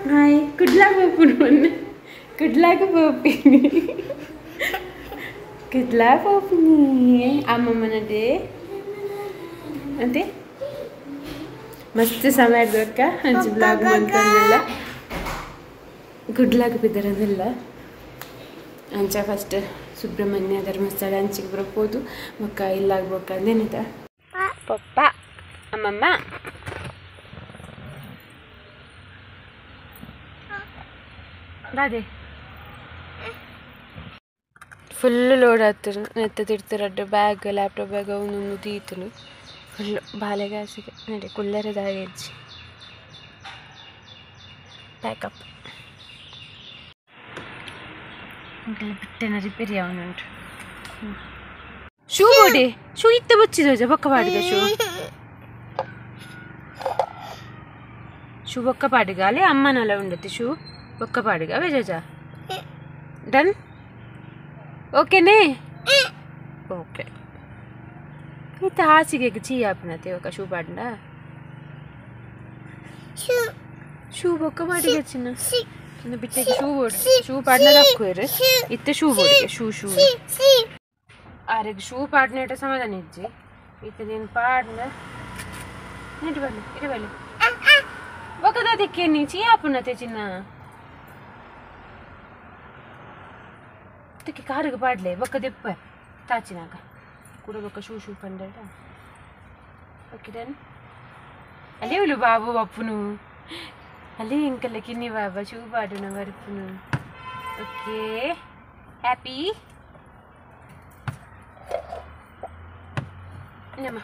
Hi ಕುಡ್ಲಾಗ ಪೋಪುನು ಮೊನ್ನೆ ಕುಡ್ಲಾಗ ಪೋಪಿನಿ ಕುಡ್ಲಾ ಪೋಪಿನಿ ಅಮ್ಮಮ್ಮನದೇ ಅಂತೆ ಮಸ್ತ್ ಸಮಯ ದೊಕ್ಕ ಅಂಚೆ ಬ್ಲಾಗ್ ಮಂತಂದಿಲ್ಲ ಗುಡ್ಲಾಗ ಬಿದ್ದರದಿಲ್ಲ ಅಂಚ ಫಸ್ಟ್ ಸುಬ್ರಹ್ಮಣ್ಯ ಧರ್ಮಸ್ಥಳ ಅಂಚಿಗೆ ಬರಬಹುದು ಮಕ್ಕ ಇಲ್ಲಾಗ್ಬೇಕಂದೇನಿತ ಪಪ್ಪ ಅಮ್ಮಮ್ಮ ದಾದೆ ಫುಲ್ ಲೋಡ್ ಆಗ್ತದೆ ನೆತ್ತ ತಿರ್ತಿರಡ್ಡು ಬ್ಯಾಗ್ ಲ್ಯಾಪ್ಟಾಪ್ ಬ್ಯಾಗ್ ಅವನೊಂದು ತೀತನು ಫುಲ್ ಬಾಲೆಗಾಸಿಗೆ ನಡಿ ಕುಲ್ಲರದಾಗೆಜ್ಜಿ ಪ್ಯಾಕಪ್ ಬಿಟ್ಟೆನ ರಿಪೇರಿ ಅವನುಂಟು ಶೂ ಬೋಡೆ ಶೂ ಇತ್ತ ಬಚ್ಚಿದ ಬೊಕ್ಕ ಪಾಡಿದ ಶೂ ಶೂ ಬೊಕ್ಕ ಪಾಡಿಗ ಅಲ್ಲೇ ಅಮ್ಮನಲ್ಲ ಉಂಡತಿ ಶೂ ಬೊಕ್ಕ ಪಾಡಿಗ ಅವೇ ಜಜ ಡನ್ ಓಕೆನೇ ಓಕೆ ಇತ್ತ ಹಾಸಿಗೆ ಚೀ ಆಪಿನತೆ ఒక ಶೂ ಪಾಡಿಂಡ ಶೂ ಬೊಕ್ಕ ಪಾಡಿಗ ಚಿನ್ನ ಚಿನ್ನ ಬಿಟ್ಟೆಗೆ ಶೂ ಬೋಡು ಶೂ ಪಾಡಿನ ಹಾಕುವರು ಇತ್ತ ಶೂ ಬೋಡಿಗೆ ಶೂ ಶೂ ಆರೆಗ್ ಶೂ ಪಾಡಿನೇಟ ಸಮಾಧಾನ ಇಜ್ಜಿ ಇತ್ತ ನೀನು ಪಾಡಿನ ನೆಟ್ ಬರಲಿ ಇಡ ಬರಲಿ ಬೊಕ್ಕದ ನೀ ಚೀ ಆಪುನತೆ ಚಿನ್ನ ಇದಕ್ಕೆ ಕಾರಿಗೆ ಪಾಡ್ಲೆ ಬೊಕ್ಕ ದೆಪ್ಪ ತಾಚಿನಾಗ ಕೂಡ ಬೊಕ್ಕ ಶೂ ಶೂ ಪಂಡೇಟ ಓಕೆ ಡನ್ ಅಲ್ಲೇ ಉಲು ಬಾಬು ಬಪ್ಪುನು ಅಲ್ಲೇ ಇಂಕಲ್ಲ ಕಿನ್ನಿ ಬಾಬಾ ಶೂ ಪಾಡುನ ಬರ್ಪುನು ಓಕೆ ಹ್ಯಾಪಿ ನಮ್ಮ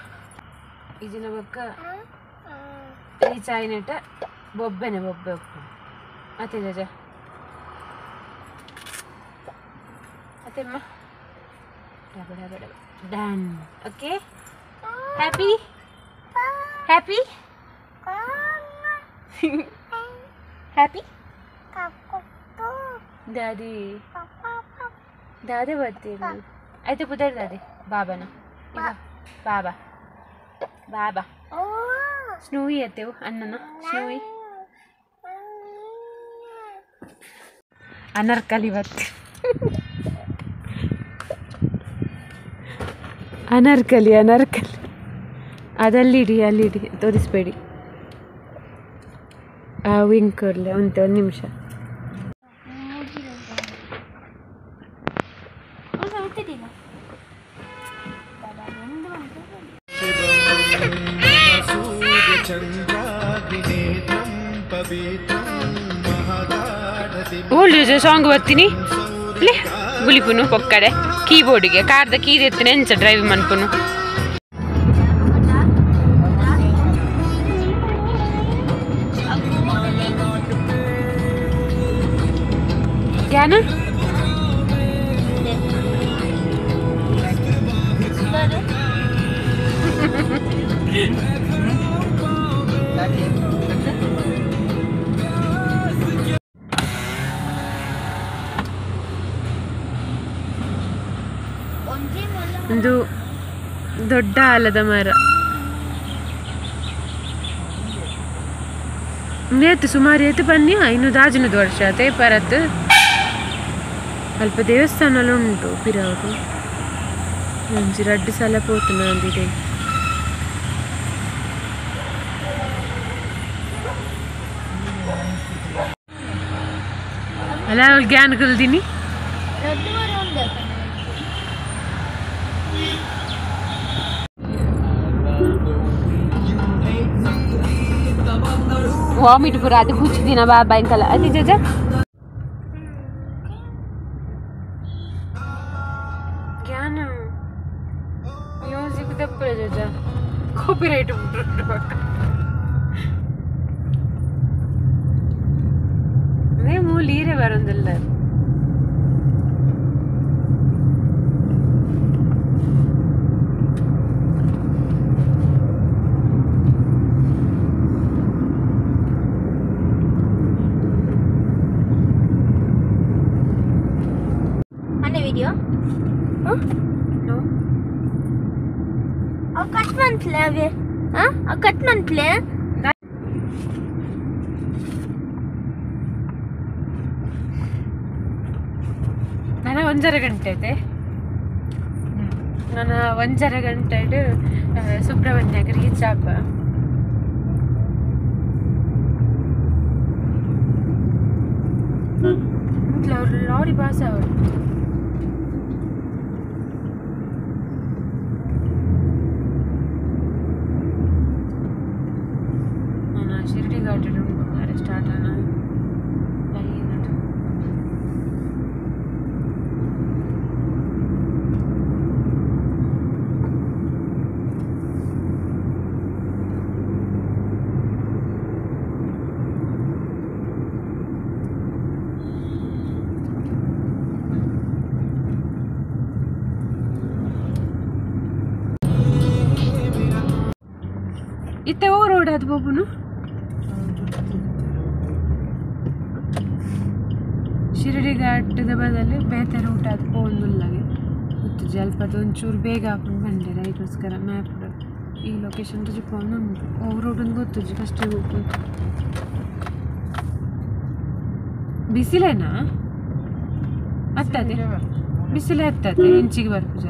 ಇದಿನ ಬೊಕ್ಕ ರೀಚ್ ಆಯಿನಟ ಬೊಬ್ಬೆನೆ ಬೊಬ್ಬೆ ಒಪ್ಪು ಅತ್ತೆ ಜಜ ಅತ್ತೆಮ್ಮ ಡಬ ಡಬ ಡಬ done okay happy happy happy ದಾದಿ ದಾದೆ ಬರ್ತೀನಿ ಆಯ್ತು ಪುದರ್ ದಾದಿ ಬಾಬಾನ ಬಾಬಾ ಬಾಬಾ ಸ್ನೂಯಿ ಅತ್ತೆವು ಅಣ್ಣನ ಸ್ನೂಯಿ ಅನರ್ಕಲಿ ಬತ್ತೆ ಅನರ್ಕಲಿ ಅನರ್ಕಲಿ ಅದಲ್ಲಿಡಿ ಅಲ್ಲಿಡಿ ತೋರಿಸ್ಬೇಡಿ ಆ ವಿಂಗ್ ಕೊಡಲೆ ಉಂಟು ಒಂದು ನಿಮಿಷ ಓಲ್ಡ್ ಸಾಂಗ್ ಬರ್ತೀನಿ ಗುಲಿಪುನು ಪೊಕ್ಕಡೆ ಕೀಬೋರ್ಡಿಗೆ ಕಾರ್ದ ಕೀ ಎತ್ತಿನ ಎಂಚ ಡ್ರೈವ್ ಮನ್ಪುನು ಯಾನ ಒಂದು ದೊಡ್ಡ ಆಲದ ಮರ ನೇತು ಸುಮಾರು ಏತು ಬನ್ನಿ ಇನ್ನು ದಾಜಿನದು ವರ್ಷ ಅದೇ ಪರತ್ ಅಲ್ಪ ದೇವಸ್ಥಾನ ಉಂಟು ಪಿರವರು ಒಂಜಿ ರಡ್ಡು ಸಲ ಪೋತುನ ಅಂದಿದೆ ಅಲ್ಲ ಜ್ಞಾನ ಕಲ್ದಿನಿ ವಾಮಿಟ್ ಪೂರ ಅದು ಹುಚ್ಚಿದಿನ ಬಾಬಾ ಇಂಕಲ್ಲ ಅತಿ ಜಜ ಜ್ಞಾನ ಮ್ಯೂಸಿಕ್ ತಪ್ಪು ಜಜ ಕಾಪಿರೈಟ್ ಅದೇ ಮೂಲೀರೆ ಬರೋದಿಲ್ಲ video? Huh? No. I'll cut one play. Huh? I'll cut one play. ಒಂಜರ ಗಂಟೆ ಐತೆ ನಾನು ಒಂಜರ ಗಂಟೆ ಸುಬ್ರಹ್ಮಣ್ಯಕ್ಕೆ ರೀಚ್ ಆಪ ಅವ್ರು ಲಾರಿ ಪಾಸ್ ಅವರು ನಾನು ಶಿರ್ಡಿ ಘಾಟ್ ಸ್ಟಾರ್ಟ್ ಆನ ಇತ್ತೆ ಓ ರೋಡ್ ಅದು ಬಾಬುನು ಶಿರಡಿ ಘಾಟದ ಬದಲು ಬೇತೆ ರೂಟ್ ಅದು ಪೋಂದುಲ್ಲಾಗೆ ಮತ್ತು ಜಲ್ಪದ ಒಂಚೂರು ಬೇಗ ಹಾಕೊಂಡು ಬಂದೆ ರೈಟ್ಗೋಸ್ಕರ ಮ್ಯಾಪ್ ಈ ಲೊಕೇಶನ್ ರುಜಿ ಉಂಟು ಓ ರೋಡ್ ಒಂದು ಗೊತ್ತುಜ್ಜಿ ಫಸ್ಟ್ ಹೋಗ್ತು ಬಿಸಿಲೇನಾ ಹತ್ತದೆ ಬಿಸಿಲೇ ಹತ್ತದೆ ಇಂಚಿಗೆ ಬರ್ಪುಜ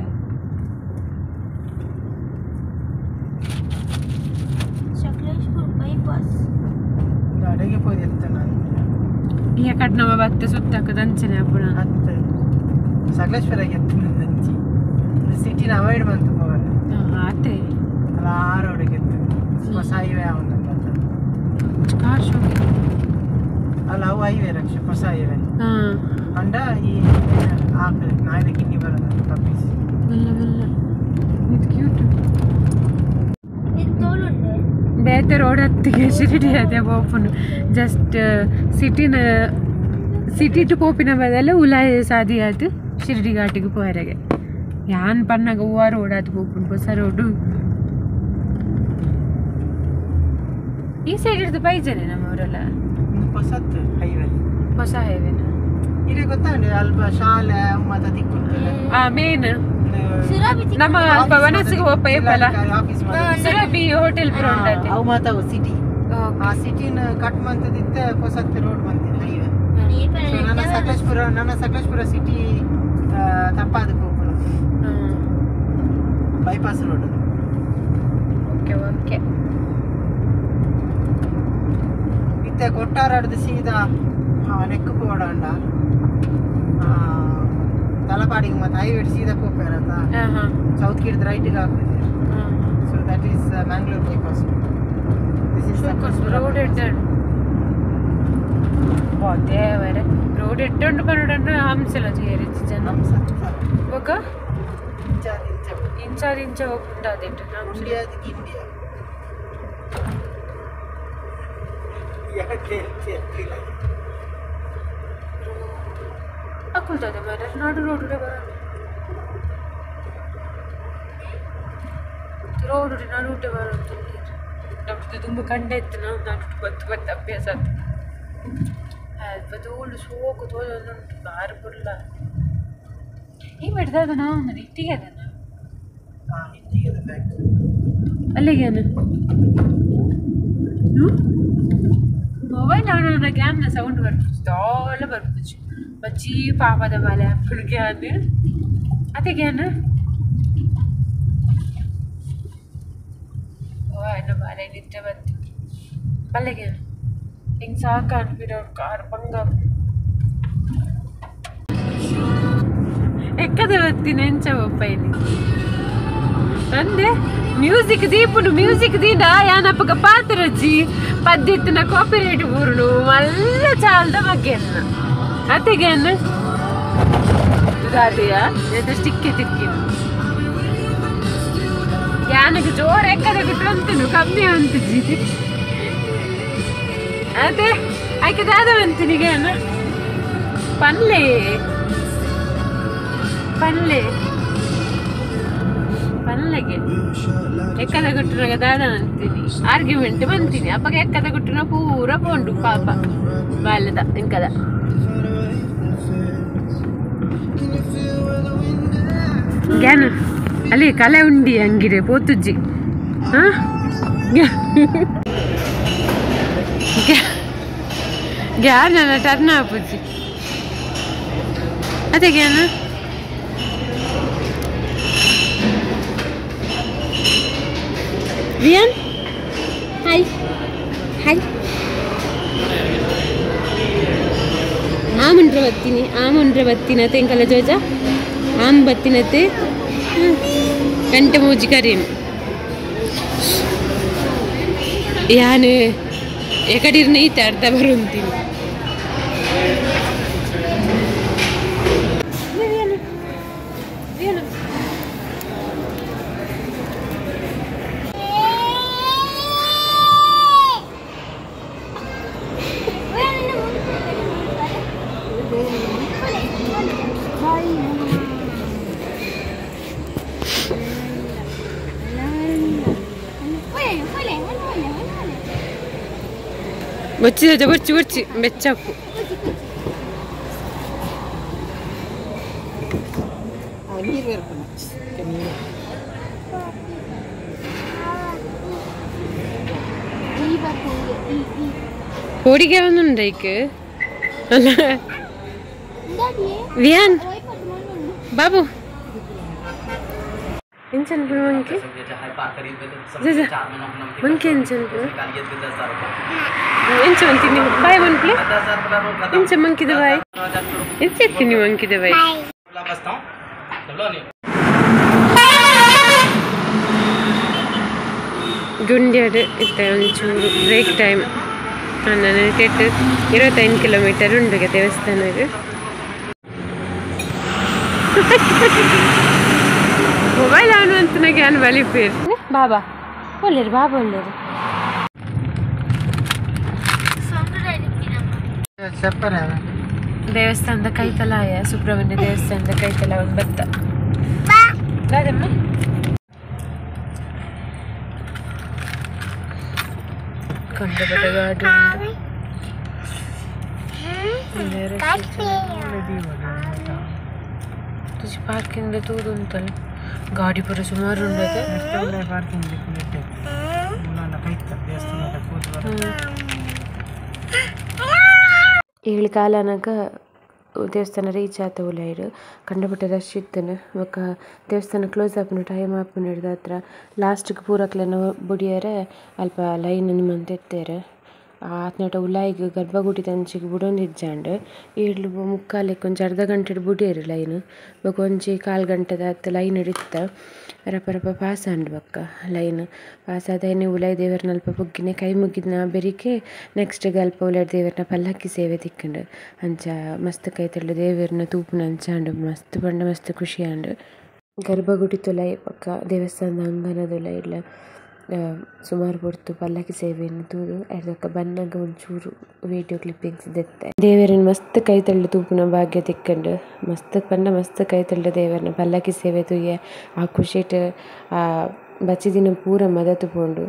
ಈ ಕಡೆ ನಮ್ಮ ಬತ್ತೆ ಸುತ್ತಕ್ಕದ ಅಂಚನೆ ಅಪ್ಪಣ ಸಕಲೇಶ್ವರಗೆ ಅಂಚಿ ಸಿಟಿನ ಅವಾಯ್ಡ್ ಬಂತು ಆತೆ ಅಲ್ಲ ಆ ರೋಡಿಗೆ ಹೊಸ ಹೈವೇ ಕಾರ್ ಶೋಕಿ ಅಲ್ಲ ಅವು ಹೈವೇ ರಕ್ಷೆ ಹೊಸ ಹೈವೇ ಅಂಡ ಈ ಆಕಡೆ ನಾಯಿದ ಕಿನ್ನಿ ಬರೋದು ಪಪ್ಪೀಸ್ ಮೆಲ್ಲ ಮೆಲ್ಲ ಇದು ಕ್ಯೂಟ್ ಬೇತೆ ರೋಡ್ ಹತ್ತಿಗೆ ಶಿರಡಿ ಅದೇ ಪೋಪುನು ಜಸ್ಟ್ ಸಿಟಿನ ಸಿಟಿ ಟು ಪೋಪಿನ ಬದಲು ಉಲಾಯ ಸಾದಿ ಆಯ್ತು ಶಿರಡಿ ಘಾಟಿಗೆ ಪೋಯರೆಗೆ ಯಾನ್ ಪನ್ನಾಗ ಹೂವ ರೋಡ್ ಆಯ್ತು ಪೋಪುನು ಹೊಸ ರೋಡು ಈ ಸೈಡ್ ಹಿಡಿದು ಬೈಜನೆ ನಮ್ಮವರೆಲ್ಲ ಹೊಸತ್ತು ಹೈವೇ ಹೊಸ ಹೈವೇನ ಇದೆ ಗೊತ್ತಾ ಅಲ್ಪ ಶಾಲೆ ಮತ್ತೆ ದಿಕ್ಕುಂಟಲ್ಲ ಆ ಮೇನ್ ನಮ್ಮ ಅಲ್ಪ ವನಸಿಗೆ ಹೋಪ ಏಪಲ ಸುರಭಿ ಹೋಟೆಲ್ ಪುರ ಉಂಡತೆ ಅವು ಮಾತಾವು ಸಿಟಿ ಆ ಸಿಟಿನ ಕಟ್ ಮಂತದಿತ್ತೆ ಹೊಸತ್ತು ರೋಡ್ ಬಂತಿದೆ ಹೈವೇ. ಸೊ ನನ್ನ ಸಕಲೇಶ್ಪುರ ಸಿಟಿ ತಪ್ಪಾದ ಪೋಪುನು ಬೈಪಾಸ್ ರೋಡ್. ಓಕೆ ಓಕೆ ಇತ್ತೆ ಕೊಟ್ಟಾರಾಡ್ದು ಸೀದಾ ನೆಕ್ಕು ಪೋಡಂಡ ತಲಪಾಡಿಗೆ ಮತ್ತೆ ಹೈವೇ ಸೀದಾ ಪೋಪೇರತ್ತ ಚೌಕಿ ಹಿಡಿದು ರೈಟಿಗೆ ಹಾಕುದು. So that is Mangalore bypass. This is road ಎಡ್ಡಂಡು ದೇವರೇ ರೋಡ್ ಎಡ್ಡಂಡು ಬರೋಡಂಡು ಹಂಸಲ ಜೇರಿಚ್ಚು ಜನ ఒక ಇಂಚಾದ ಇಂಚ ಹೋಗ್ಬಿಟ್ಟು ಅದಿಟ್ಟು ಇಂಡಿಯಾ ಅಕ್ಕುಲ್ತದೆ ಮಾರ್ರೆ ನಾಡು ರೋಡ್ ಬರೋದು ರೋಡ್ ನಡುಟೆ ಬರೋದು ನಮ್ದು ತುಂಬ ಕಂಡ ಇತ್ತು ನಾವು ನಡುಟು ಬತ್ತು ಬತ್ತು ಅಭ್ಯಾಸ ಆಯ್ತು ಅಲ್ಪ ತೋಳು ಸೋಕು ತೋಲೊಂದುಂಟು ಬಾರು ಬರಲ್ಲ ಈ ಬಿಡ್ದಾದ ನಾವು ಇಟ್ಟಿಗೆ ಅದನ್ನ ಅಲ್ಲಿಗೇನು ಮೊಬೈಲ್ ಅವನ ಗ್ಯಾಮ್ನ ಸೌಂಡ್ ಬರ್ಪುಜಿ ತೋಲ ಬರ್ಪುಜಿ ಬಜ್ಜಿ ಪಾಪದ ಬಾಲೆ ಅಪ್ಪನ ಗ್ಯಾನ್ ಅದೇ ಗ್ಯಾನ್ ಓ ಅನ್ನ ಬಾಲೆ ನಿದ್ರೆ ಬಂತು ಬಲ್ಲೆಗೇನು ಹಿಂಗೆ ಸಾಕು ಅನ್ಬಿರೋ ಕಾರ್ ಬಂಗ ಎಕ್ಕದ ಬತ್ತೀನಿ ಎಂಚ ಒಪ್ಪೈನಿ ಅಂದೆ ಮ್ಯೂಸಿಕ್ ದೀಪುನು ಮ್ಯೂಸಿಕ್ ದೀಂಡ ಯಾನಪ್ಪಗ ಪಾತ್ರಜ್ಜಿ ಪದ್ದಿತ್ತಿನ ಕಾಪಿರೈಟ್ ಬೂರುನು ಮಲ್ಲ ಚಾಲ್ದ ಮಗ್ಗೆನ್ನ ಅತೆಗೆನ್ನ ದಾದೆಯ ಸ್ಟಿಕ್ಕೆ ತಿಕ್ಕಿನ ಯಾನಕ್ಕೆ ಜೋರು ಎಕ್ಕದ ಬಿಟ್ಟು ಅಂತನು ಕಮ್ಮಿ ಅಂತಿದ್ದಿ ಅದೇ ಆಯ್ಕೆ ದಾದ ಅಂತೀನಿ ಗ್ಯಾನ ಪನ್ಲೆ ಪನ್ಲೆ ಪನ್ಲೆಗೆ ಎಕ್ಕದ ಗುಟ್ಟನಾಗ ದಾದ ಅಂತೀನಿ ಆರ್ಗ್ಯುಮೆಂಟ್ ಬಂತೀನಿ ಅಪ್ಪಗೆ ಎಕ್ಕದ ಗುಟ್ಟನ ಪೂರ ಪೋಂಡು ಪಾಪ ಬಾಲ್ಯದ ಇಂಕದ ಗ್ಯಾನ ಅಲ್ಲಿ ಕಲೆ ಉಂಡಿ ಹಂಗಿರೆ ಪೋತುಜ್ಜಿ ಹಾ ಗ್ಯಾನ ಟರ್ನ್ ಆಪುಜ್ಜಿ ಅದೇ ಗ್ಯಾನ ವಿಯನ್ ಹಾಯ್ ಹಾಯ್ ಆಮಂತ್ರ ಬತ್ತೀನಿ ಆಮಂತ್ರ ಬತ್ತಿನತೆ ಎಂಕಲ ಜೋಜ ಆಮ್ ಬತ್ತಿನತೆ ಗಂಟೆ ಮೂಜಿ ಕರೀನು ಯಾನು ಎಕಡಿರ್ನ ಈತ ಅರ್ಧ ಬರುಂತೀನಿ ಬಚ್ಚಿ ಬಚ್ಚಿ ಬಚ್ಚಿ ಬೆಚ್ಚಪ್ಪು ಕೋಡಿಗೆ ಒಂದುಂಡೈಕ್ ವಿಯಾನ್ ಬಾಬು ಇಂಚನ್ ಮಂಕಿ ಮಂಕಿ ಇಂಚನ್ ಇಂಚ ಅಂತೀನಿ ಬಾಯ್ ಮನ್ಪ್ಲೆ ಇಂಚ ಮಂಕಿದ ಬಾಯ್ ಇಂಚ ಮಂಕಿದ ಬಾಯ್ ಗುಂಡ್ಯಾಡು ಇತ್ತ ಒಂಚೂರು ಬ್ರೇಕ್ ಟೈಮ್ ನಾನು 25 ಕಿಲೋಮೀಟರ್ ಉಂಡುಗೆ ದೇವಸ್ಥಾನಕ್ಕೆ ಮೊಬೈಲ್ ಆನ್ ಅಂತನಾಗೆ ಆನ್ ಬಲಿಪೇರ್ ಬಾಬಾ ಒಳ್ಳೇರು ಬಾಬಾ ಒಳ್ಳೇರು ದೇವಸ್ಥಾನದ ಕೈತಲಾಯ ಸುಬ್ರಹ್ಮಣ್ಯ ದೇವಸ್ಥಾನದ ಕೈತಲ ಒಂದು ಬತ್ತ ರಾಜಮ್ಮ ಕಂಡಬಟ್ಟ ಗಾಡಿ ಪಾರ್ಕಿಂಗ್ ತೂದು ಉಂಟಲ್ಲ ಗಾಡಿ ಪೂರ ಸುಮಾರು ಉಂಡದೆ ಏಳು ಕಾಲನಾಗ ದೇವಸ್ಥಾನ ರೀಚ್ ಆತ ಉಲೈಡು ಕಂಡಪಟ್ಟೆ ರಶ್ ಇತ್ತನು ಬೊಕ್ಕ ದೇವಸ್ಥಾನ ಕ್ಲೋಸ್ ಆಪುನ ಟೈಮ್ ಆಪುನ ಹಿಡ್ದು ಹತ್ರ ಲಾಸ್ಟ್ಗೆ ಪೂರಕ್ಲೆನ ಬುಡಿಯರೆ ಅಲ್ಪ ಲೈನ್ ನಿಮ್ಮಂತ ಎತ್ತೇರು ಆತ್ನಟ ಉಲಾಯಿಗ್ ಗರ್ಭಗುಡಿ ತಂಚಿಗೆ ಬುಡೊಂದಿಜ್ಜಾಂಡ್ ಏಡ್ಲು ಮುಕ್ಕಾಲೆಕ್ ಒಂಜಿ ಅರ್ಧ ಗಂಟೆಡ್ ಬುಡಿಯೆರ್ ಲೈನ್ ಬೊಕ ಒಂಜಿ ಕಾಲ್ ಗಂಟೆದ ಆತ್ ಲೈನ್ ಇತ್ತ ರಪ ರಪ ಪಾಸ್ ಆಂಡ್ ಬೊಕ್ಕ ಲೈನ್ ಪಾಸ್ ಆದ್ ಉಲಾಯಿ ದೇವರ್ನ ಅಲ್ಪ ಪೊಗ್ಗಿನೆ ಕೈ ಮುಗಿದ್ನ ಬೆರಿಕೆ ನೆಕ್ಸ್ಟ್ ಅಲ್ಪ ಉಲಾಯಿ ದೇವರ್ನ ಪಲ್ಲಕ್ಕಿ ಸೇವೆ ತಿಕ್ಕಂಡ್ ಅಂಚ ಮಸ್ತ್ ಕೈತಲ್ ದೇವರ್ನ ತೂಪುನ ಅಂಚ ಆಂಡ್ ಮಸ್ತ್ ಪಂಡ ಮಸ್ತ್ ಖುಷಿ ಆಂಡ್ ಗರ್ಭಗುಡಿ ತುಲಾಯಿ ಬೊಕ್ಕ ದೇವಸ್ಥಾನದ ಅಂಗನದ ಉಲಾಯಿಡ್ಲ ಸುಮಾರು ಪೊರ್ತು ಪಲ್ಲಕ್ಕಿ ಸೇವೆಯನ್ನು ತೂದು ಐರ್ದೊಕ್ಕ ಬನ್ನಗ ಒಂಚೂರು ವೀಡಿಯೋ ಕ್ಲಿಪ್ಪಿಂಗ್ಸ್ ದೆತ್ತೆ ದೇವೆರೆನ್ ಮಸ್ತ್ ಕೈತಲ್ಡ್ ತೂಪುನ ಭಾಗ್ಯ ತಿಕ್ಕಂಡ್ ಮಸ್ತ್ ಪಂಡ ಮಸ್ತ್ ಕೈತಲ್ಡ್ ದೇವರ್ನ ಪಲ್ಲಕ್ಕಿ ಸೇವೆ ತೂಯೆ ಆ ಖುಷಿಟ್ ಆ ಬಚ್ಚಿದಿನ ಪೂರ ಮದತ್ ಪೋಂಡು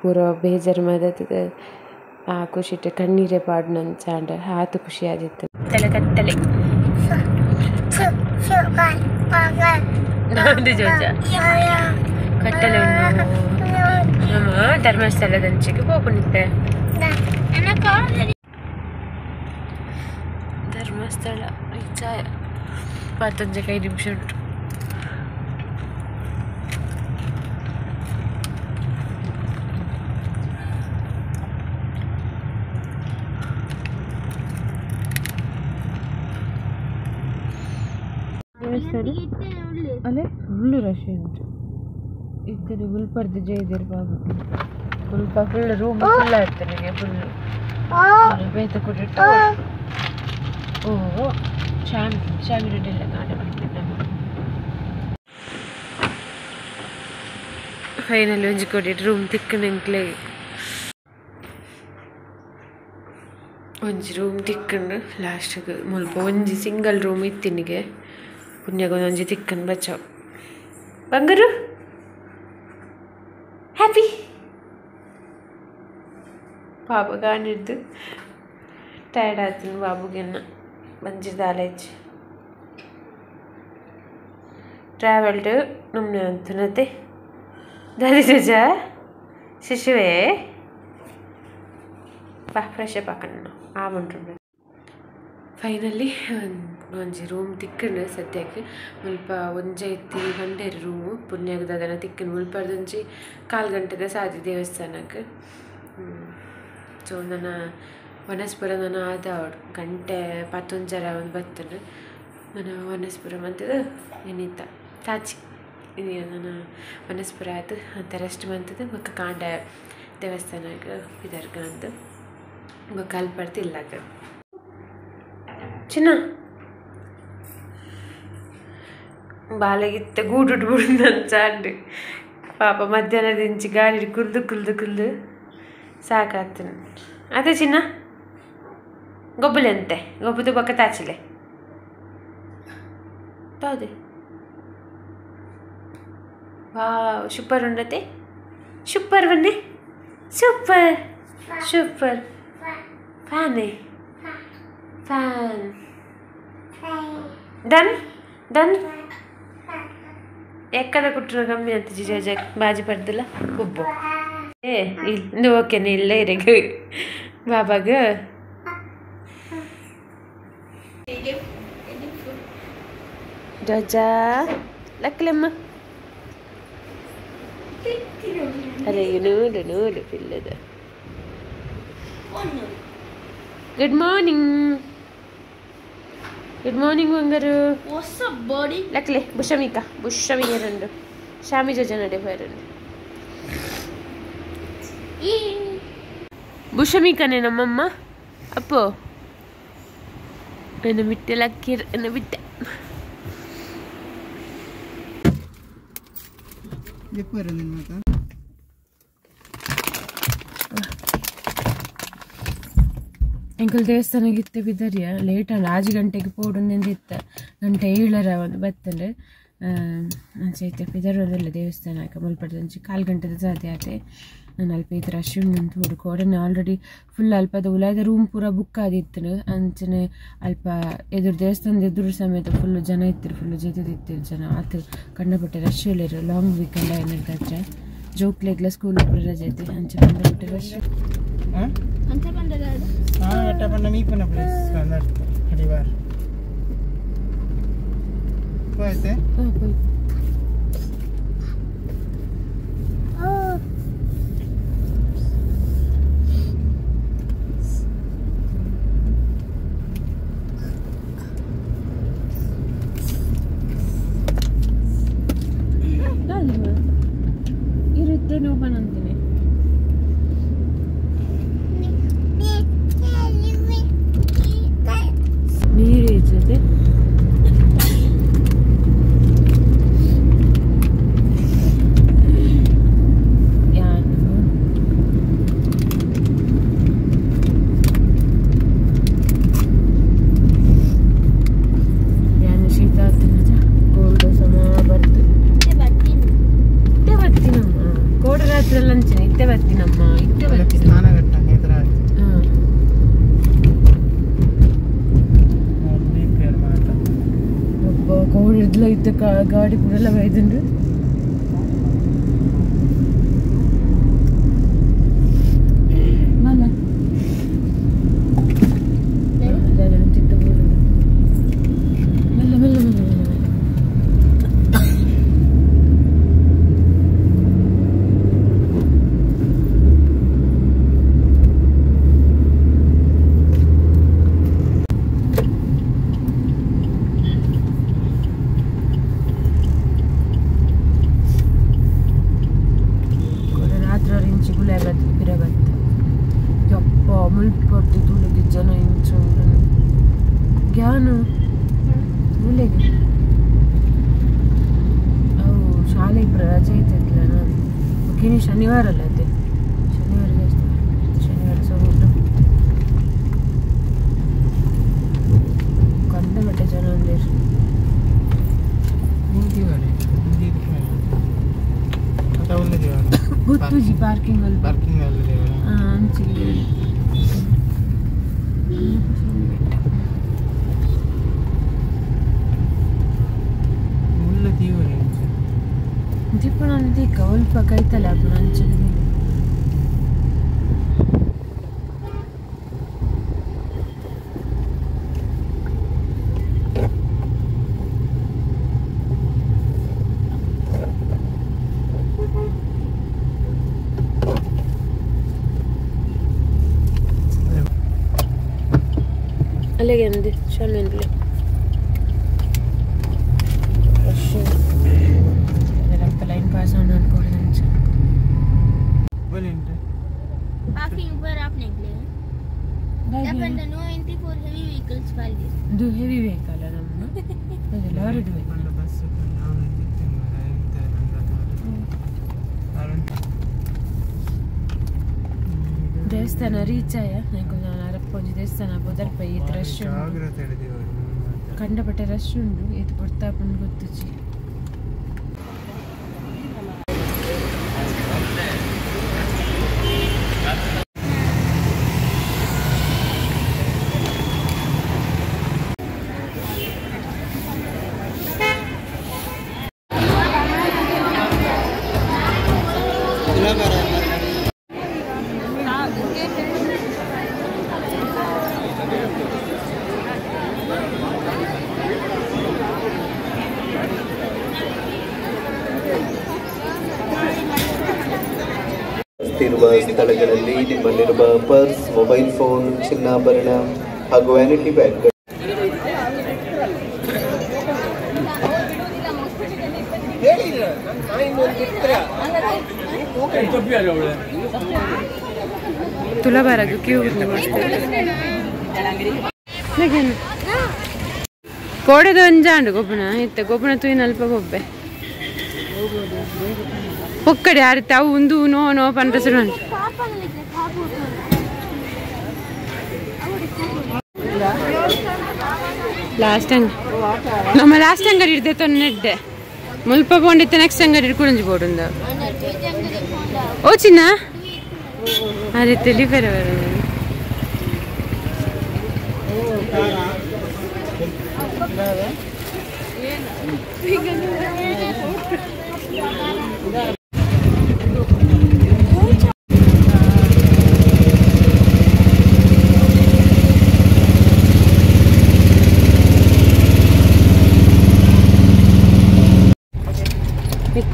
ಪೂರ ಬೇಜಾರ್ ಮದತ್ ಆ ಖುಷಿಟ್ ಕಣ್ಣೀರೆ ಪಾಡುನಂಚಾಂಡ್ ಆತ್ ಖುಷಿ ಆದಿತ್ತು ತಲೆ ಕತ್ತಲೆ ಕತ್ತಲೆ ನಮ್ಮ ಧರ್ಮಸ್ಥಳದಂಚಿಗೆ ಪೋಪುನಿತ್ತೆ ಧರ್ಮಸ್ಥಳ 25 ನಿಮಿಷ ಉಂಟು ಅಲ್ಲೇ ಫುಲ್ ರಶ್ ಉಂಟು ಇತ್ತನೆ ಮುಲ್ಪರ್ದು ಜೈದೇರ್ ಬಾಬು ಮುಲ್ಪ ಫುಲ್ ರೂಮ್ ಫುಲ್ ಆಯ್ತು ಫುಲ್ ಬೇತ ಕೊಟ್ಟಿಟ್ಟು ಓ ಶ್ಯಾಮ್ ಶ್ಯಾಮಿ ರೆಡ್ಡಿ ಕಾಣ ಫೈನಲ್ ಒಂಜಿ ಕೊಟ್ಟಿಟ್ಟು ರೂಮ್ ತಿಕ್ಕಂಡು ಒಂಜಿ ರೂಮ್ ತಿಕ್ಕಂಡು ಲಾಸ್ಟ್ಗೆ ಮುಲ್ಪ ಒಂಜಿ ಸಿಂಗಲ್ ರೂಮ್ ಇತ್ತಿನಿಗೆ ಪುಣ್ಯಗ ಒಂಜಿ ತಿಕ್ಕಂಡು ಬಚಾವ್ ಬಂಗಾರು ಹ್ಯಾಪಿ ಪಾಪ ಕಾಣಿದ್ದು ಟಯರ್ಡ್ ಆಯ್ತು ಬಾಬುಗೆನ್ನ ಬಂಜಿದಾಲೇಜ್ ಟ್ರಾವೆಲ್ಡ್ ನಮ್ಮನೆ ಅಂತನತೆ ದಾದಿ ಜಜಾ ಶಿಶುವೆ ಬಾ ಫ್ರೆಶ್ ಅಪ್ ಹಾಕೋಣ ಆ ಉಂಟು. ಫೈನಲಿ ಒಂಜಿ ರೂಮ್ ತಿಕ್ಕಂಡು ಸದ್ಯಕ್ಕೆ ಮುಲ್ಪ ಒಂಜೆ ಇತ್ತಿ ಬಂಡೇರು ರೂಮು ಪುಣ್ಯಾಗದನ ತಿಕ್ಕಂಡು ಮುಲ್ಪರ್ದೊಂಜಿ ಕಾಲು ಗಂಟೆದ ಸಾದಿ ದೇವಸ್ಥಾನಕ್ಕೆ. ಸೊ ನನ್ನ ವನಸ್ಪುರ ನಾನು ಆದ ಗಂಟೆ ಪತ್ತೊಂಜರ ಒಂದು ಬತ್ತಂಡು ನನ್ನ ವನಸ್ಪುರ ಮಂತದ ಏನಿತ್ತ ತಾಚಿ ಇದು ನನ್ನ ವನಸ್ಪುರ ಆಯ್ತು ಅಂತ ರೆಸ್ಟ್ ಮಂತದ ಬೊಕ್ಕ ಕಾಂಡ ದೇವಸ್ಥಾನಕ್ಕೆ ಪಿದರ್ಗ ಅಂತ ಬೊಕ್ಕ ಅಲ್ಪಡ್ತಿ ಇಲ್ಲಾಗ. ಚಿನ್ನ ಬಾಲೆಗಿತ್ತ ಗೂಡುಡು ಬುಡ್ದು ಪಾಪ ಮಧ್ಯಾಹ್ನ ದಿಂಚಿ ಗಾಡಿ ಕುಲ್ದು ಕುಲ್ದು ಕುಲ್ದು ಸಾಕಾಗ್ತದೆ. ಅದೇ ಚಿನ್ನ ಗೊಬ್ಬಲೆ ಅಂತೆ ಗೊಬ್ಬದು ಬೊಕ್ಕ ತಾಚಿಲೆ ಹೌದೇ. ವಾವ್ ಸೂಪರ್ ಉಂಡತೆ ಸೂಪರ್ ಬನ್ನಿ ಸೂಪರ್ ಸೂಪರ್ ಫ್ಯಾನೇ ಫ್ಯಾನ್ ಡನ್ ಡನ್ ಎಕ್ಕದ ಕುಟ್ರ ಕಮ್ಮಿ ಅಂತ ಜಿಜ ಬಾಜಿ ಪಡ್ದಿಲ್ಲ ಕುಬ್ಬು ಏ ಇಲ್ಲ ಓಕೆನೆ ಇಲ್ಲ ಇರಗ ಬಾಬಾಗ. ಜಜಾ ಲಕ್ಕಲಮ್ಮ ಅರೆ ನೂಲು ನೂಲು ಪಿಲ್ಲದ. ಗುಡ್ ಮಾರ್ನಿಂಗ್ ಗುಡ್ ಮಾರ್ನಿಂಗ್ ಬಂಗಾರು. What's up, buddy? ಲಕ್ಲೆ ಬುಷಮಿಕ ಬುಷಮಿಗೆ ರಂಡು ಶಾಮಿ ಜಜ ನಡೆ ಹೋಯರಂಡು ಬುಷಮಿಕನೇ ನಮ್ಮಮ್ಮ ಅಪ್ಪೋ ಎನ್ನ ಬಿಟ್ಟೆ ಲಕ್ಕಿರ್ ಎನ್ನ ಬಿಟ್ಟೆ. ಎಂಕಲ್ ದೇವಸ್ಥಾನಕ್ಕೆ ಇತ್ತೆ ಬಿದ್ದರಿಯ ಲೇಟ್ ಆಂಡ್ ಆಜಿ ಗಂಟೆಗೆ ಪೋಡುಂದೆಂದು ಇತ್ತ ಗಂಟೆ 7 ಒಂದು ಬತ್ತಂಡು ಅಂಚೆ ಪಿದರೋದಲ್ಲ ದೇವಸ್ಥಾನಕ್ಕೆ ಮುಲ್ಪಡ್ದಂಚಿ ಕಾಲು ಗಂಟೆದ ಸಾಧ್ಯ ಆತೆ. ನಾನು ಅಲ್ಪ ಇತ್ತು ರಶ್ ಉಂಟು ಹುಡುಕು ಒಡನೆ ಆಲ್ರೆಡಿ ಫುಲ್ ಅಲ್ಪದ ಉಲಾಯ್ದ ರೂಮ್ ಪೂರ ಬುಕ್ ಆದಿತ್ತು. ಅಂಚನೆ ಅಲ್ಪ ಎದುರು ದೇವಸ್ಥಾನದ ಎದುರು ಸಮೇತ ಫುಲ್ ಜನ ಇತ್ತಿರು ಫುಲ್ ಜೊತೆದಿತ್ತಿರು ಜನ ಆತು ಕಂಡಪಟ್ಟೆ ರಶ್ ಉಳ್ಳೇರು. ಲಾಂಗ್ ವೀಕೆಂಡ್ ಏನಾದ್ರೆ ಜೋಕ್ಲೆಗ್ಲ ಸ್ಕೂಲ್ ರಜೆ ಐತಿ ಅಂಚೆ ಕಂಡಪಟ್ಟೆ ರಶ್. ಇರುತ್ತೆ ನೋವು ಅಂತೀನಿ. ನೀರು ಇರ್ತದೆ. ಯಾನು ಶೀತ ಆಗ್ತದೆ ಕೋಲ್ಡ್ ಸಮ ಬರ್ತದೆ. ಇತ್ತೆ ಬರ್ತೀನಮ್ಮ ಕೋಡ ರಾತ್ರಿ ಲಂಚನ ಇತ್ತೆ ಬರ್ತೀನಮ್ಮ ಇತ್ತೆ ಬರ್ತೀನಿ. ಕೋವಿಡ್ಲ ಇತ್ತ ಗಾಡಿ ಪೂರೆಲ್ಲ ಬೈದುಂಡು. ಮಲ್ಲ ಮೆಲ್ಲ ಮೆಲ್ಲ ಮೆಲ್ಲ ಮೆಲ್ಲ ಜನ ಇಂಚು ಜ್ಞಾನ ಮೂಲೆಗೆ ಅವು ಶಾಲೆ ಇಬ್ಬರು ರಜೆ ಐತಿಲ್ಲ ನಾನು ಓಕೆ ಶನಿವಾರ ಅಲ್ಲ ಅದೇ ಶನಿವಾರ ಜಾಸ್ತಿ ಶನಿವಾರ ಸೊ ಕಂಡಪಟ್ಟೆ ಜನ ಒಂದೇರು. ಗೊತ್ತುಜಿ ಪಾರ್ಕಿಂಗ್ ಅಲ್ಲಿ ಪಾರ್ಕಿಂಗ್ ಅಲ್ಲಿ ಅಂಚಿ ದೀಪನ ಅಲ್ಪ ಕೈತಲ್ಲ ಅಂಚೆ. ಅಲ್ಲಿಗೆ ಅಂದೆ ಶಾಮಿಯಲ್ಲಿ rush line pass on ಅನ್ಕೊಂಡು पार्किंग पर आप निकले हैं no entry for heavy vehicles वाली ಇದು ಹೆವಿ ವೆಹಿಕಲ್ ನಮ್ಮ ಅದು lorry vehicle bus ದೇವಸ್ಥಾನ ರೀಚ್ ಆಯ ಅರಪ್ಪೊಂಜಿ ದೇವಸ್ಥಾನ ಬೊದರ್ಪ ಈತ್ ರಶ್ ಕಂಡಪಟ್ಟೆ ರಶ್ ಉಂಡು ಈತ್ ಪೊರ್ತಾಪುಂಡು ಗೊತ್ತುಜಿ ಇರುವ ಸ್ಥಳಗಳಲ್ಲಿ ನಿಮ್ಮಲ್ಲಿರುವ purse, mobile phone, ಚಿನ್ನಾಭರಣ ಹಾಗೂ ವ್ಯಾನಿಟಿ ಬ್ಯಾಗ್ ತುಲಾಭಾರಕ್ಕೆ ಕ್ಯೂ ಕೋಡೆದ ಒಂಜಾಂಡು ಗೊಬ್ಬನ ಇತ್ತ ಗೊಬ್ಬನ ತೂಯಿನ ಅಲ್ಪ ಗೊಬ್ಬೆ ಪೊಕ್ಕಡೆ ಆರಿತ್ತ ಅವು ಒಂದು ನೋ ನೋ ಪಂಡ ಸುರು ಲಾಸ್ಟ್ ಅಂಗ ನಮ್ಮ ಲಾಸ್ಟ್ ಅಂಗಡಿ ಹಿಡ್ದೆ ತೊನ್ನೆಡ್ಡೆ ಮುಲ್ಪ ಪೋಂಡಿತ್ತೆ ನೆಕ್ಸ್ಟ್ ಅಂಗಡಿ ಹಿಡ್ಕೊಂಜಿ ಬೋಡುಂದ ಓ ಚಿನ್ನ ಅರೆ ತೆಲಿ ಬೇರೆ ಬೇರೆ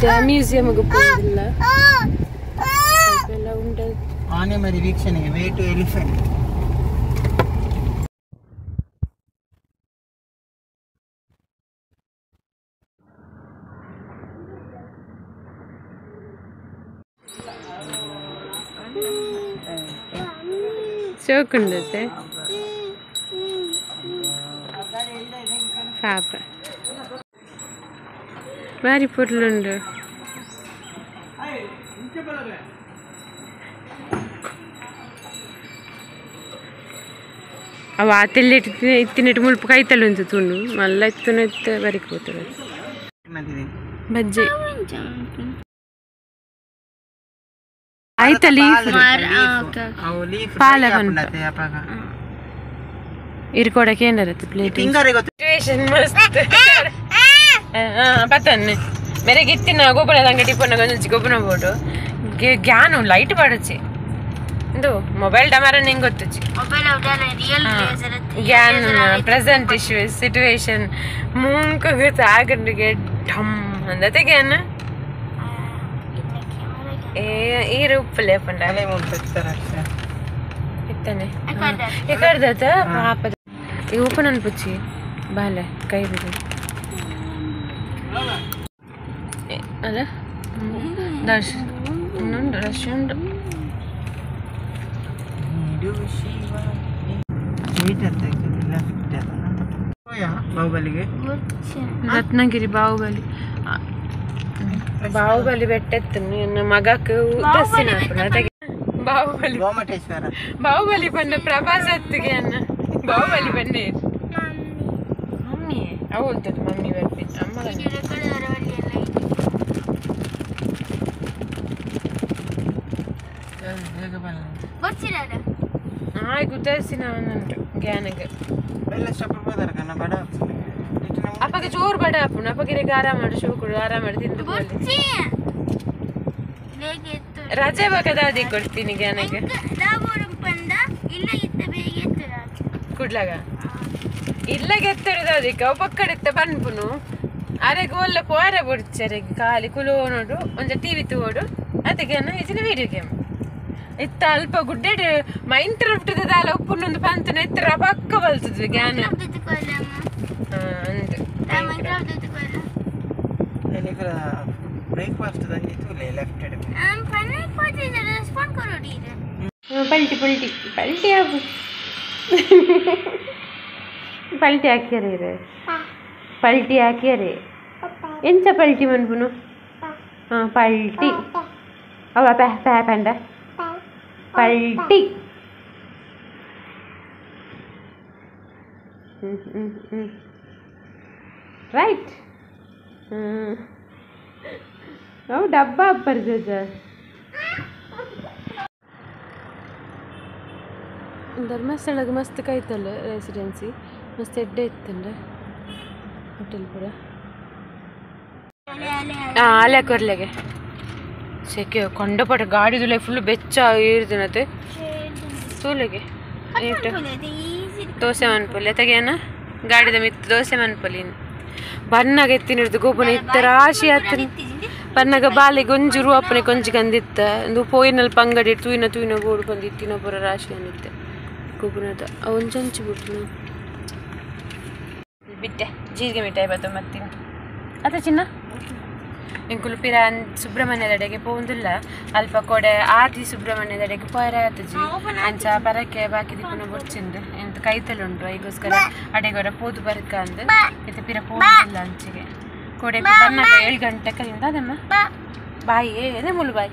ಮತ್ತೆ ಮ್ಯೂಸಿಯಂಗೆ ಹೋಗಿಲ್ಲ ಎಲ್ಲ ಉಂಟು ಆನೆ ಮರಿ ವೀಕ್ಷಣೆಗೆ way to elephant ಚೌಕುಂಡತೆ ಪಾಪ ಬಾರಿ ಪೊರ್ಲುಂಡು ಅವ ಆತೆಲ್ಲ ಇತ್ತಿನೆಟ್ಟು ಮುಲ್ಪ ಕೈತಲ್ಲ ಉಂಟು ತುಂಡು ಮಲ್ಲ ಇತ್ತುನ ಇತ್ತ ಬರಿಕ್ ಹೋಗ್ತದೆ ಬಜ್ಜಿ ಆಯ್ತ ಲೀಫ್ ಪಾಲ ಇರ್ಕೊಡಕ್ಕೆ ಏನಾರತ್ತೆ ಪ್ಲೇಟ್ ಮಸ್ತ್ ಪತ್ತನ್ನೆ ಮೇರೆಗೆ ಇತ್ತಿನ ಗೊಬ್ಬರ ಅಂಗಡಿ ಪೊನ್ನ ಗೊಂಜಿ ಗೊಬ್ಬರ ಬೋಡು ಗ್ಯಾನು ಲೈಟ್ ಬಾಡಚಿ ಇದು ಮೊಬೈಲ್ ಡಮಾರ ನಿಂಗೆ ಗೊತ್ತುಚಿ Gyan present issue situation ಮೂಂಕ ಗೊತ್ತಾಗಂಡಿಗೆ ಢಮ್ ಅಂದತೆ Gyan ಏ ಈ ರೂಪಲೆ ಪಂಡ ಇತ್ತನೆ ಎಕರ್ದತ ಪಾಪದ ಈ ಓಪನ್ ಅನ್ಪುಚಿ ಬಾಲೆ ಕೈ ಬಿಡು ಅಲ್ಲ ದರ್ಶ್ ಇನ್ನೊಂದು ರಶ್ ಉಂಟು ಬಾಹುಬಲಿಗೆ ರತ್ನಗಿರಿ ಬಾಹುಬಲಿ ಬಾಹುಬಲಿ ಬೆಟ್ಟ ಎತ್ತು ಮಗಕ್ಕೆ ಬಾಹುಬಲಿ ಗೋಮಟೇಶ್ವರ ಬಾಹುಬಲಿ ಬಣ್ಣ ಪ್ರಭಾಸ್ ಹತ್ತಿಗೆ ಅನ್ನ ಬಾಹುಬಲಿ ಬನ್ನಿ ಮಮ್ಮಿ ಅವು ಉಂಟು ಮಮ್ಮಿ ಬರ್ತಿ ಅಮ್ಮ ಗುದ್ದಾಯಿಸಿ ಉಂಟು ಗ್ಯಾನಗೆ ಅಪ್ಪಗೆ ಜೋರು ಬಡ ಅಪ್ಪನ ಅಪ್ಪಗೆ ಆರಾಮ ಮಾಡು ಶಿವಕುಡು ಆರಾಮ ಮಾಡಿ ತಿಂದು ರಜೆ ಬೇಕಾದ ಕೊಡ್ತೀನಿ ಗ್ಯಾನಗೆ ಕುಡ್ಲಾಗ ಇಲ್ಲ ಗೆತ್ತರುದು ಅದಕ್ಕೆ ಅವು ಪಕ್ಕಡಿತ್ತ ಪನ್ಪುನು ಅರೆಗೆ ಒಲ್ಲ ಪೋರ ಬುಡ್ಚರೆಗೆ ಖಾಲಿ ಕುಲೋ ನೋಡು ಒಂಜ ಟಿವಿ ತೋಡು ಅದಕ್ಕೆ ಇಜಿನ ವಿಡಿಯೋ ಗೇಮ್ ಇತ್ತ ಅಲ್ಪ ಗುಡ್ಡೆಡ್ ಮೈಂಡ್ ದಾಲ ಉಪ್ಪು ಆಪುಂಡು ಪಂತನ ಎತ್ತರ ಪಕ್ಕ ಬಲ್ತದ್ವಿ ಜ್ಞಾನ ಬ್ರೇಕ್ಫಾಸ್ಟ್ ಲೆಫ್ಟ್ ಪಲ್ಟಿ ಪಲ್ಟಿ ಪಲ್ಟಿ ಆಪು ಪಲ್ಟಿ ಹಾಕ್ಯಾರೆ ಪಲ್ಟಿ ಹಾಕ್ಯಾರೆ ಎಂಚ ಪಲ್ಟಿ ಮನ್ಪುನು ಹಾಂ ಪಲ್ಟಿ ಅವ ಪ್ಯಾ ಪ್ಯಾ ಪಂಡ ಪಲ್ಟಿ ರೈಟ್ ಅವು ಡಬ್ಬ ಅಪ್ಪರ್ ಜೋಜ ಧರ್ಮಸ್ಥಳಕ್ಕೆ ಮಸ್ತ್ ಕೈತಲ್ಲ ರೆಸಿಡೆನ್ಸಿ ಮಸ್ತ್ ಎಡ್ಡೆ ಇತ್ತಂದ್ರೆ ಹೋಟೆಲ್ ಪೂರ ಹಾಂ ಅಲ್ಲೇ ಕೊರ್ಲೆಗೆ ಸೆಕೆ ಕೊಂಡಪಟ್ಟ ಗಾಡಿದುಲೆ ಫುಲ್ ಬೆಚ್ಚ ಏರ್ದಿನತೆ ತೋಲೆಗೆ ದೋಸೆ ಮನ್ಪೊಲಿ ಎತ್ತಗೇನ ಗಾಡಿದ ಮಿತ್ತು ದೋಸೆ ಮನ್ಪೊಲಿ ಬನ್ನಾಗ ಎತ್ತಿನಿಡ್ದು ಗೋಪುನ ಇತ್ತ ರಾಶಿ ಆತನ ಬನ್ನಾಗ ಬಾಲೆ ಗೊಂಜಿ ರೂಪನೆ ಕೊಂಜಿ ಕಂದಿತ್ತ ಒಂದು ಪೋಯಿನಲ್ಲಿ ಪಂಗಡಿ ತೂಯಿನ ತೂಯಿನ ಗೋಡು ಬಂದಿತ್ತಿನ ಪೂರ ರಾಶಿ ಅನ್ನಿತ್ತೆ ಗೋಪುನದ ಒಂಜಂಚಿ ಬಿಟ್ಟು ಬಿಟ್ಟೆ ಜೀರಿಗೆ ಮಿಠಾಯಿ ಬತ್ತ ಮತ್ತೀನಿ ಅದ ಚಿನ್ನ ಎಂಕುಲು ಪಿರ ಸುಬ್ರಹ್ಮಣ್ಯದಡೆಗೆ ಪೋಂದಿಲ್ಲ ಅಲ್ಪ ಕೊಡೆ ಆದಿ ಸುಬ್ರಹ್ಮಣ್ಯದಡೆಗೆ ಪೋಯರ ಆತಜಿ ಅಂಚ ಪರಕ್ಕೆ ಬಾಕಿ ದಿಪ್ಪುನ ಬೊಚ್ಚಿಂದು ಎಂತ ಕೈತಲ್ ಉಂಟು ಐಗೋಸ್ಕರ ಅಡೆಗೊರ ಪೋದು ಬರಕ ಅಂದು ಇತ್ತೆ ಪಿರ ಪೋಂದಿಲ್ಲ ಅಂಚಿಗೆ ಕೊಡೆ ಬನ್ನಾಗ 7 ಗಂಟೆ ಕಲಿಂದ ಅದಮ್ಮ ಬಾಯಿ ಏನೇ ಮುಲು ಬಾಯಿ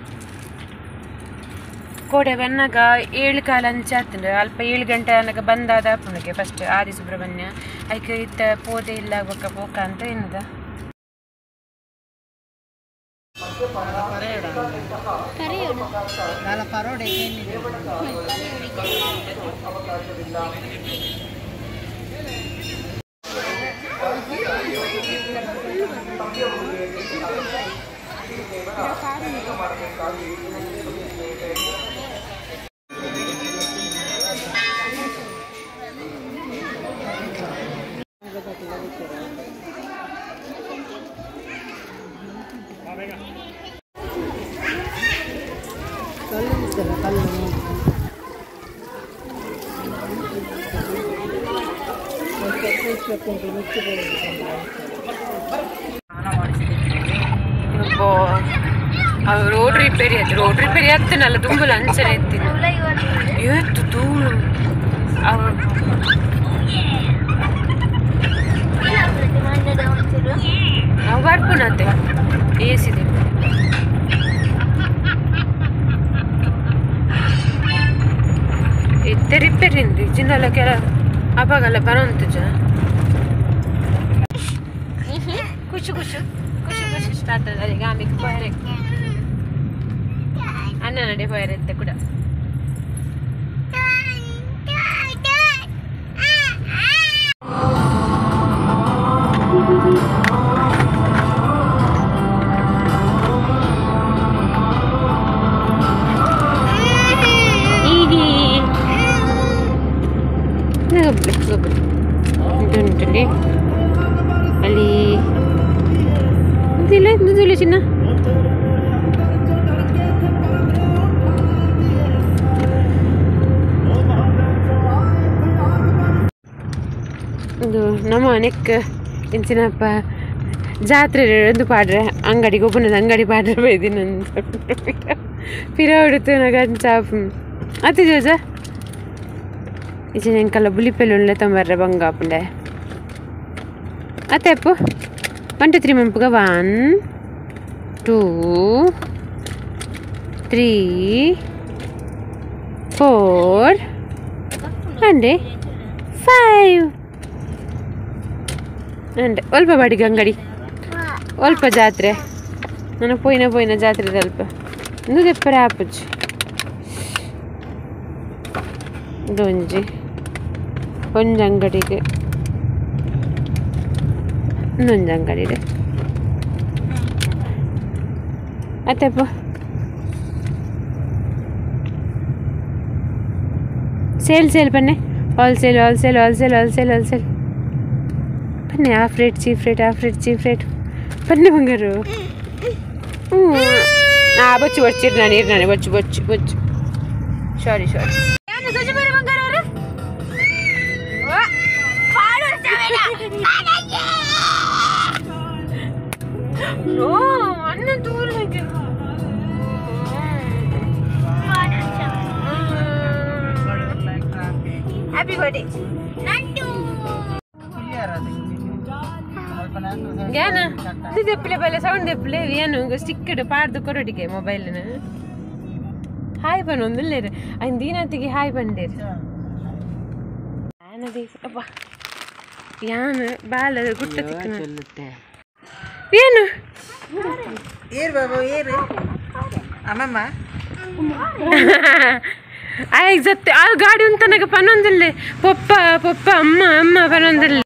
ಕೋಡೆ ಬನ್ನಾಗ 7 ಕಾಲ ಅಂಚೆ ಆತಂಡು ಅಲ್ಪ 7 ಗಂಟೆ ಅನ್ನಗ ಬಂದಾದ ಪುನಗೆ ಫಸ್ಟ್ ಆದಿ ಸುಬ್ರಹ್ಮಣ್ಯ ಐಕೆ ಇತ್ತ ಪೋದೆ ಇಲ್ಲ ಬೊಕ್ಕ ಪೋಕ ಅಂತ ಏನದ ರೋಡ್ ರಿಪೇರಿ ಆಯ್ತು ರೋಡ್ ರಿಪೇರಿ ಆಗ್ತಾನಲ್ಲ ತುಂಬಲ ಅಂಚನೆ ಇತ್ತೀನಿ ಏತ್ತು ಧೂಳು ನಾವು ಬರ್ಪುನತೆ ಏಸಿದೆ ಇತ್ತೆ ರಿಪೇರಿ ಜಿಂದಲ್ಲ ಕೆಲ ಅಪಾಗಲ್ಲ ಬರೋಂತು ಜನ ಖುಷಿ ಖುಷಿ ಖುಷಿ ಖುಷಿ ಸ್ಟಾರ್ಟ್ ಅಲ್ಲ ಆಮೇಲೆ ಪೋಯರೆ ಅಣ್ಣ ನಡೆ ಪೋಯರೆ ಇತ್ತೆ ಕೂಡ ಅಲ್ಲಿ ಇಲ್ಲ ಚಿನ್ನ ಇದು ನಮ್ಮ ನೆಕ್ ಇಂಚಿನಪ್ಪ ಜಾತ್ರೆ ಒಂದು ಪಾಡ್ರೆ ಅಂಗಡಿಗೆ ಒಬ್ಬನದ ಅಂಗಡಿ ಪಾಡ್ರೆ ಬೈದಿನ ಪಿರ ಹೊಡಿತು ನನಗೆ ಅತಿ ಜೋಜ ಇಚಿನ ಎಂಕಲ್ಲ ಬುಲಿಪೆಲ್ ಉಳ್ಳೆ ತೊಂಬರ್ರೆ ಬಂಗಾಪುಂಡೆ ಅತ್ತೆ ಅಪ್ಪು 1 2 3 ಮಂಪುಗ 1 2 3 4 and 5 and ಅಲ್ಪ ಬಾಡಿಗೆ ಅಂಗಡಿ ಅಲ್ಪ ಜಾತ್ರೆ ನಾನು ಪೋಯಿನ ಪೋಯಿನ ಜಾತ್ರೆ ಅಲ್ಪ ಇಂದು ದೆಪ್ಪರೆ ಆಪುಜಿ ಇದೊಂಜಿ ಒಂಜಿ ಅಂಗಡಿಗೆ ಇನ್ನೊಂದು ಅಂಗಡಿ ಇದೆ ಅತ್ತಪ್ಪ ಸೇಲ್ ಸೇಲ್ ಬನ್ನಿ all sale all sale all sale all sale all sale ಬನ್ನಿ half rate cheap rate half rate cheap rate ಬನ್ನಿ ಬಂಗಾರು. ಹ್ಞೂ ಹಾಂ ಬೊಚ್ಚು ಬೊಚ್ಚು ಇರ್ನಾನೆ ಇರ್ನಾನೆ ಬೊಚ್ಚು ಬೊಚ್ಚು ಬೊಚ್ಚು ಸಾರಿ ಸಾರಿ. ಬಂಗಾರ Happy birthday. Nandu. ಯಾನ ದೆಪ್ಪಲೆ ಬಲೆ ಸೌಂಡ್ ದೆಪ್ಪಲೆ ಏನು ಸ್ಟಿಕ್ ಪಾಡ್ದು ಕೊರೊಡಿಗೆ ಮೊಬೈಲ್ ಹಾಯ್ ಪನೊಂದುಲ್ಲೆರ್ ಐನ್ ದೀನಾತಿಗೆ ಹಾಯ್ ಪಂಡೇರ್ ಅಪ್ಪ ಯಾನ್ ಬಾಲ ಗುಟ್ಟ ತಿಕ್ಕನ ಏನು ಏರ್ ಬಾಬು ಏರು ಅಮ್ಮಮ್ಮ ಆಯ್ ಜತ್ತೆ ಆ ಗಾಡಿ ಉಂತನಗ ಪನೊಂದಿಲ್ಲೆ ಪೊಪ್ಪ ಪೊಪ್ಪ ಅಮ್ಮ ಅಮ್ಮ ಪನೊಂದಿಲ್ಲೆ.